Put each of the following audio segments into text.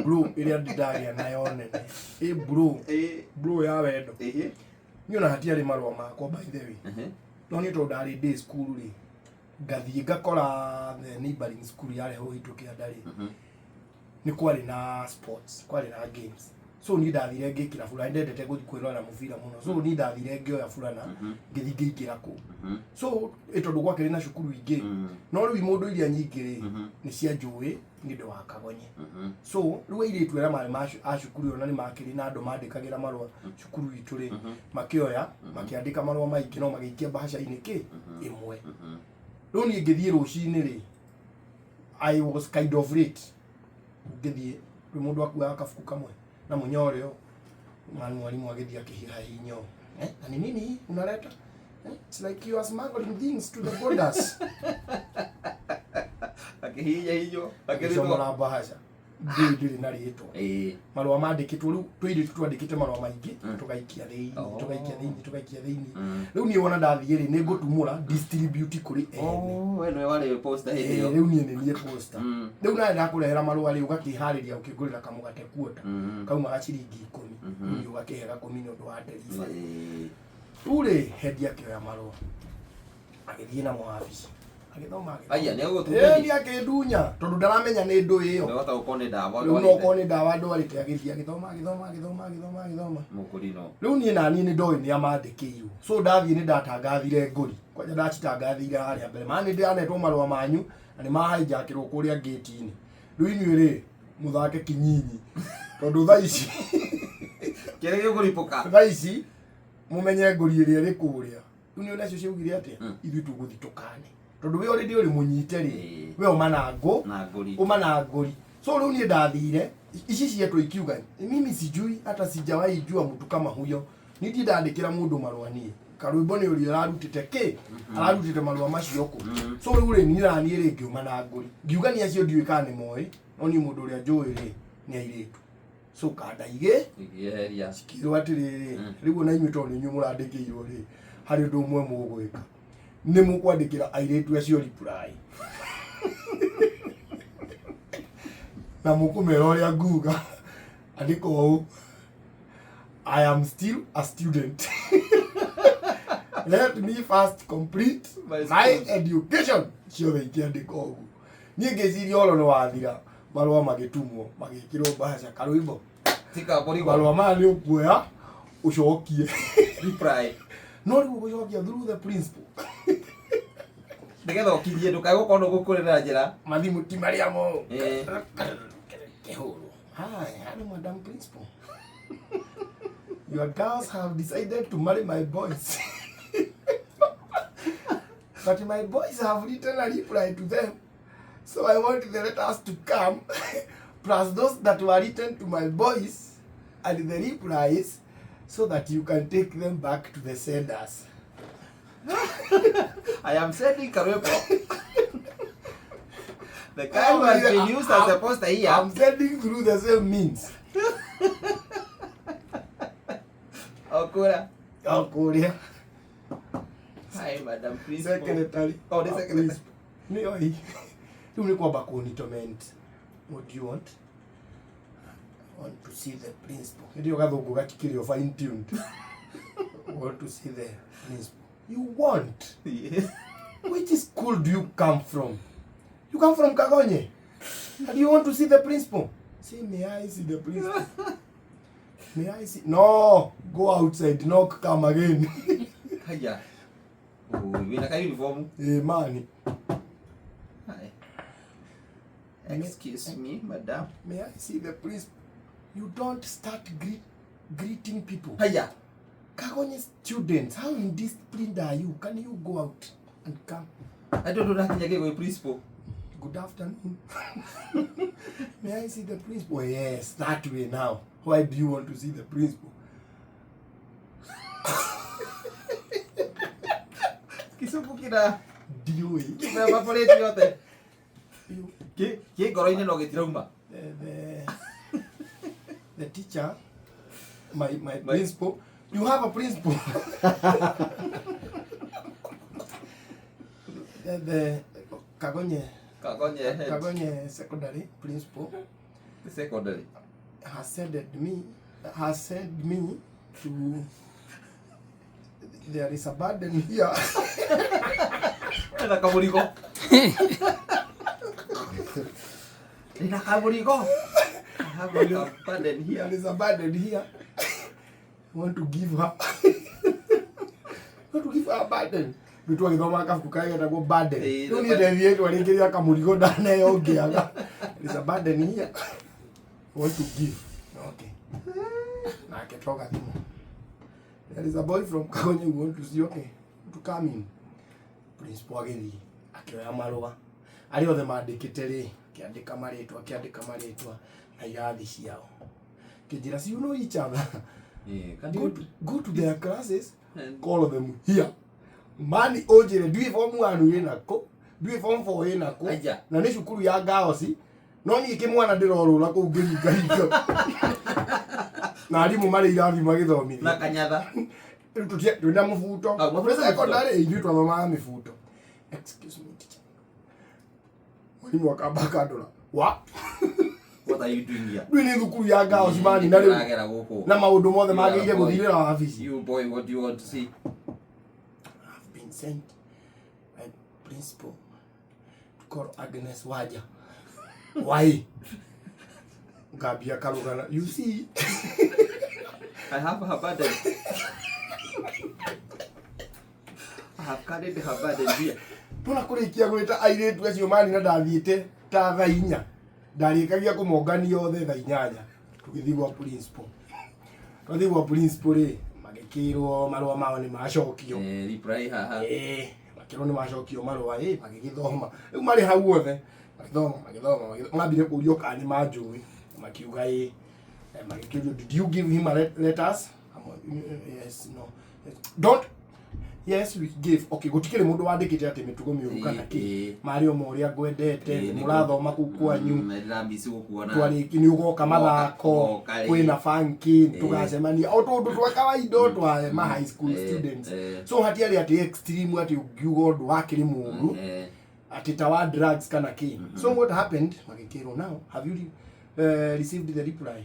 Blue ĩrĩa ndagĩa nayo nene ĩ blue. Blue ya wendo. Niĩ ona hatiarĩ marũa makwa, by the way. No niĩ tondũ ndarĩ day school rĩ, ngathiĩ ngakora the neighboring school yarĩ hau hĩtũkĩanda rĩ, nĩ kwarĩ na sports, kwarĩ na games, so niĩ ndathire ngĩkĩra burana. Ndendete gũthiĩ kwĩrorera mũbira mũno, so niĩ ndathire ngĩoya burana, ngĩthiĩ ngĩingĩra kũu. So ĩ tondũ gwakĩrĩ na cukuru ingĩ, no rĩu imũndũ iria nyingĩ rĩ, nĩ cia njũĩ nĩ ũndũ wa Kagonye. So rĩu airĩtu arĩa marĩ a cukuru ĩyo na nĩ makĩrĩ na andũ mandĩkagĩra marũa cukuru itũ rĩ, makĩoya makĩandĩka marũa maingĩ no magĩikia mbahaca-inĩ kĩ ĩmwe. Rĩu niĩ ngĩthiĩ rũcinĩ rĩ, I was kind of late. Ngĩthiĩ rĩu mũndũ akuaga kabuku kamwe na mũnyore ũyũ. Mwarimũ agĩthiĩ akĩhihahinya ũũ, "Eh, na ni nini hii unaleta? Eh, it's like you are smuggling things to the borders." Akĩhihinya hinyo. Agĩcomora mbahaca ndĩrĩ na rĩtwa. Marũa mandĩkĩtwo rĩu tũirĩtu twandĩkĩte marũa maingĩ, tũgaikia thĩinĩ, tũgaikia thĩinĩ, tũgaikia thĩinĩ. Rĩu niĩ wona ndathiĩ rĩ, nĩ ngũtumũra distribute kũrĩ ene. Oh, we nĩwe warĩ poster hĩndĩ ĩyo. Rĩu niĩ nĩ niĩ poster. Rĩu nawe ndakũrehera marũa rĩ, ũgakĩharĩria ũkĩngũrĩra kamũgate kuota, kaumaga ciringi 10. Rĩu niĩ ũgakĩhe gakũmi nĩ ũndũ wa delivery. Rĩu rĩ, hendi akĩoya marũa agĩthiĩ namo wabici agĩthoma, agĩthoma. Aya, nĩ agũgũtunya. Ĩĩ, nĩ akĩndunya tondũ ndaramenya nĩ ndũ ĩyo. Ndahota gũkorwo nĩ ndawa. Rĩu no korwo nĩ ndawa ndwarĩte. Agĩthiĩ agĩthoma, agĩthoma, agĩthoma, agĩthoma, agĩthoma. Mũkũrino. Rĩu niĩ naniĩ nĩ ndoĩ nĩ amandĩkĩirwo, so ndathiĩ nĩ ndatangathire ngũri kwanja, ndacitangathire harĩa mbere maa nĩ ndĩranetwo marũa manyu na nĩ mahaijakĩrwo kũrĩa ngĩti-inĩ. Rĩu inyuĩ rĩ, mũthake kinyinyi tondũ thaa ici Kĩrĩa gĩkũripũka. Thaa ici mũmenye ngũri ĩrĩa ĩrĩ kũrĩa. Rĩu nĩ nacio ciaugire atĩa? Ithuĩ tũgũthiĩ tũkane tondũ we already ũrĩ mũnyite rĩ, we ũma na ngũ Na ngũri. Uma na ngũri. So rĩu niĩ ndathire ici cietwo ikiuga, "Mimi sijui, hata sijawahi jua mtu kama huyo. Niĩ ndirĩ ndandĩkĩra mũndũ marũa." Niĩ karwĩmbo nĩ ũrĩa ũrarutĩte kĩ ararutĩte marũa macio kũ. So rĩu rĩ, niĩ naniĩ rĩ, ngiuma na ngũri ngiuga nĩ acio ndiũĩ kana nĩ moĩ, no niĩ mũndũ ũrĩa njũĩ rĩ, nĩ airĩtu. So kanda igĩ Igĩeheria. Cikĩrwo atĩrĩrĩ, rĩu ona inyuĩ tondũ nĩ inyuĩ mũrandĩkĩirwo rĩ, harĩ ũndũ ũmwe mũgwĩka, nĩ mũkwandĩkĩra airĩtu acio reply na mũkũmera ũrĩa nguga. Andĩka ũũ, "I am still a student. Let me first complete my my school." education. Ciothe ikĩandĩka ũguo. Niĩ ngĩciria ũhoro nĩ wathira. Marũa magĩtumwo magĩkĩrwo mbahaca karwĩmbo. Tika mũrigo. Marũa maya nĩ ũkuoya ũcokie Reply. No rĩu ũgũcokia through the principal. Nĩgetha ũkinyie ndũkae gũkorwo nĩ ũgũkũrĩra njĩra. Mathimũ ti marĩa mo kĩhũrwo. "Hi, hello, madam principal. Your girls have decided to marry my boys, but my boys have written a reply to them, so I want the letters to come, plus those that were written to my boys and the replies, so that you can take them back to the senders." I am sending Karwebo. The guy who has been used as a poster here. I'm sending through the same means. Okura. Okuria. Hi, Madam Principal. Secretary. Oh, the secretary. Nĩ oi. Rĩu nĩ kwamba kũnitorment. "What do you want?" "I want to see the principal." Hĩndĩ ĩyo gathũngũ gatikĩrĩ o fine tuned. "I want to see the principal." "You want? Yes. Which school do you come from? You come from Kagonye. And you want to see the principal?" "See, may I see the principal? May I see?" "No, go outside, knock, come again." Haya. Ui, wĩna ka uniform. Eh, mani. Hi. Excuse me, madam. "May I see the principal?" "You don't start greeting people. Haya. Kagonye students, how indisciplined are you? Can you go out and come?" I don't know ndakinya gĩ gwĩ principal. "Good afternoon. May I see the principal?" "Yes, that way now. Why do you want to see the principal?" Kisumu kina Ndiũĩ. Kina evaporate yothe. Kĩ ngoro-inĩ no gĩtirauma. The teacher, my principal, you have a principal. The Kagonye, Kagonye head. Kagonye secondary principal. Secondary. Has sent me to, there is a burden here. Ena kamũrigo. Ndĩna kamũrigo. I have a burden here. There is a burden here. I want to give her, want to give her a burden. Rĩu twagĩthoma kabuku karĩa getagwo Burden. Rĩu niĩ ndethiĩtwo rĩngĩ rĩa kamũrigo ndaneo ngĩaga. There is a burden here. I want to give. Okay. Nake toga thimũ. There is a boy from Kagonye we want to see. Okay. To come in. Principal agĩthiĩ akĩoya marũa arĩa othe mandĩkĩte rĩ, akĩandĩka marĩtwa, akĩandĩka marĩtwa na irathi ciao, kĩnjĩra, "See, you know each other." Can Go you to their classes, And call them here. Mani ũnjĩre ndiũĩ form 1 wĩna kũ, ndiũĩ form 4 wĩna kũ. Aja. Na nĩ cukuru ya ngaoci, no niĩ kĩmwana ndĩrorũra kũu ngĩringaringa na arimũ marĩ irathi na magĩthomithia. Kanyatha. Rĩu twĩna mũbuto. Ah, mũbuto. Twĩ secondary ithuĩ twathomaga mĩbuto. "Excuse me, teacher." Mwarimũ akamba akandora, "What?" What are you doing here? Rĩu nĩ thukuru ya ngaoci mani na rĩu Ndĩragera gũkũ. na maũndũ mothe magĩrĩire Boy. gũthirĩra wabici. You boy, what do you want to see? I've been sent by principal to call Agnes Waja. Why? Ngambia karugana. You see, I have her burden. I have carried her burden here. Tona kũrĩkia gwĩta airĩtu acio mani na ndathiĩte ta thaa 4, ndarĩkagia kũmongania othe thaa 8, tũgĩthiĩ gwa principal. Twathiĩ gwa principal rĩ, magĩkĩrwo marũa mao nĩ macokio. Reply haha. Makĩrwo nĩ macokio marũa, magĩgĩthoma. Rĩu marĩ hau othe magĩthoma, magĩthoma, magĩthoma, mambire kũrio kana nĩ manjũĩ, makiuga ĩ. Magĩkĩũrio, "Did you give him a letters?" "Yes, no, yes. Don't, yes, we gave." Okay, gũtikĩrĩ mũndũ wandĩkĩte atĩ mĩtugo mĩũru kana kĩ. Marĩ o ma ũrĩa ngwendete, mũrathoma kũu kwanyu. Ndĩrambici gũkuona. Twarĩki nĩ ũgoka mathako. Ũgoka rĩ. Kwĩna funky, tũgacemania o tũndũ twa kawaida o twa ma high school students. So hatiarĩ atĩ extreme atĩ ũngiuga ũndũ wakĩrĩ mũũru, atĩ ta wa drugs kana kĩ. So what happened, magĩkĩrwo, "Now have you received the reply?"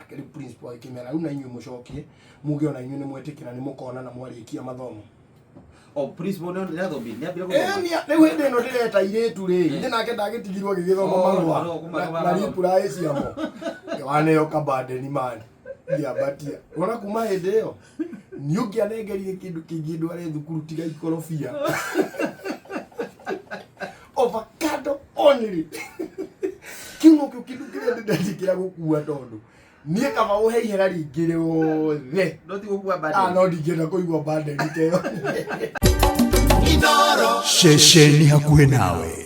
Akĩrĩ principal agĩkĩmera, "Rĩu na inyuĩ mũcokie muge ona inyuĩ nĩ mwetĩkĩra nĩ mũkona na mwarĩkia mathomo." O principal nĩ nĩathomi nĩambire gũthoma. Rĩu hĩndĩ ĩno ndĩreta airĩtu rĩ, ithe nake ndagĩtigirwo agĩgĩthoma Oh, marũa no, na reply ciamo waneo kabandeni mani ngĩambatia. Wona kuma hĩndĩ ĩyo niĩ ũngĩanengerire kĩndũ kĩngĩ ndware thukuru tiga ikorobia, avocado only, kĩu nokĩo kĩndũ kĩrĩa ndĩndetĩkĩra gũkua, tondũ niĩ kaba ũhe ihera rĩingĩ rĩothe. No ti gũkua Ah, burden. no ndingĩenda kũigua burden ta ĩyo. Ceceni hakuhĩ nawe.